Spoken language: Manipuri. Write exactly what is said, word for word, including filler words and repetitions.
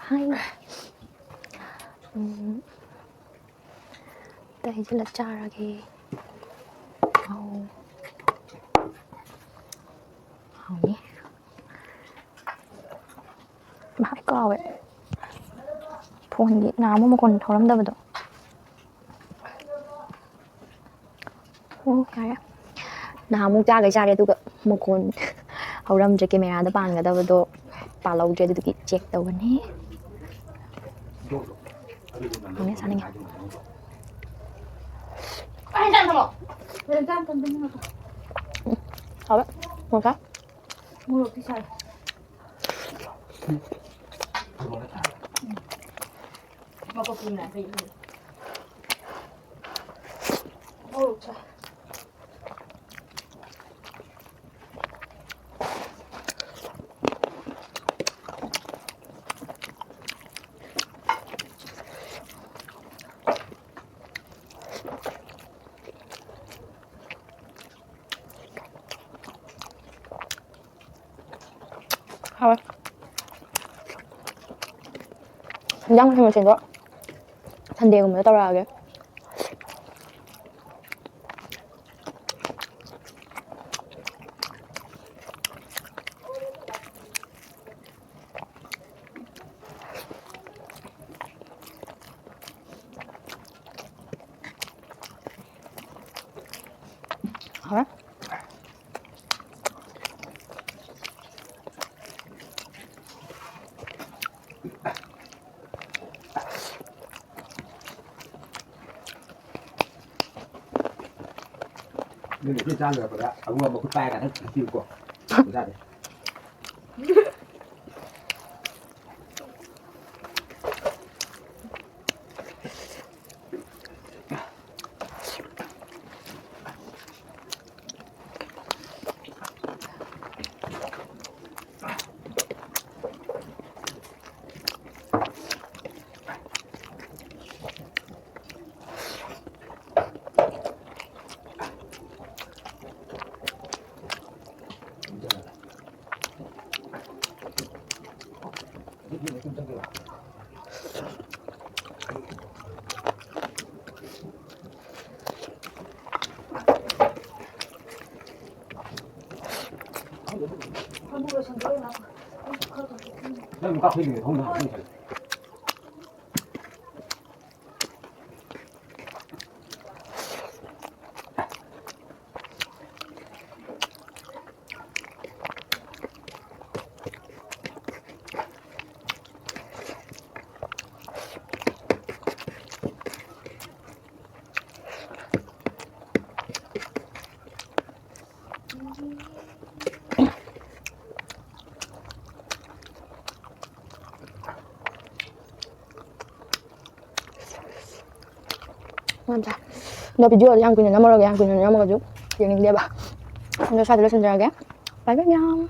ꯍꯥꯏ꯫ ꯎꯝ, ꯑꯝꯇ ꯍꯩꯖꯤꯜꯂ ꯆꯥꯔꯒꯦ꯫ ꯑꯧ꯫ ꯍꯥꯎꯅꯤ꯫ ꯚꯥꯏ ꯀꯥꯎꯋꯦ꯫ ꯐꯣꯟꯒꯤ ꯅꯍꯥꯟꯃꯨꯛ ꯃꯈꯣꯟ ꯊꯣꯛꯔꯝꯗꯕꯗꯣ꯫ ꯑꯣ, ꯌꯥꯔꯦ꯫ ꯅꯍꯥꯟꯃꯨꯛ ꯆꯥꯈꯩ ꯆꯥꯔꯦ, ꯑꯗꯨꯒ ꯃꯈꯣꯟ ꯍꯧꯔꯝꯗ꯭ꯔꯦ꯫ ꯀꯦꯃꯦꯔꯥꯗ ꯄꯥꯟꯒꯗꯕꯗꯣ ꯄꯥꯜꯍꯧꯗ꯭ꯔꯦ, ꯑꯗꯨꯗꯨꯒꯤ ꯆꯦꯛ ꯇꯧꯕꯅꯦ꯫ ꯍꯥꯎꯅꯦ, ꯆꯥꯅꯤꯡꯉꯦ꯫ ꯎꯝ, ꯍꯥꯎꯋꯦ꯫ ꯃꯣꯔꯣꯛ ꯁꯥꯏ꯫ ꯃꯀꯨꯞꯇꯨꯅ ꯀꯩ? ꯃꯣꯔꯣꯛ ꯁꯥꯏ꯫ ꯍꯥꯎꯋꯦ꯫ ꯏꯟꯖꯥꯡ ꯃꯊꯦꯜ ꯃꯊꯦꯜꯗꯣ ꯁꯟꯗꯦꯒꯨꯝꯕꯗ ꯇꯧꯔꯛꯑꯒꯦ꯫ ꯍꯥꯎꯔꯦ꯫ ꯅꯣꯏꯅ ꯁꯤ ꯆꯥ ꯂꯣꯏꯔꯛꯄꯗ ꯑꯕꯨꯡ ꯃꯈꯨꯠ ꯄꯥꯏꯔꯒ ꯅꯪ ꯊꯤꯔꯛꯑꯣꯀꯣ꯫ ꯑꯣꯖꯥꯗꯤ꯫ ꯌꯥꯝ ꯆꯥꯏ꯫ ꯑꯗꯣ video ꯌꯥꯝ ꯀꯨꯏꯅ ꯅꯝꯃꯔꯣꯏꯒꯦ, ꯌꯥꯝ ꯀꯨꯏꯅ ꯅꯝꯃꯒꯁꯨ ꯌꯦꯡꯅꯤꯡꯗꯦꯕ꯫ ꯑꯗꯣ ꯁ꯭ꯋꯥꯏꯗ ꯂꯣꯏꯁꯤꯟꯖꯔꯒꯦ꯫ Bye bye ꯃꯌꯥꯝ꯫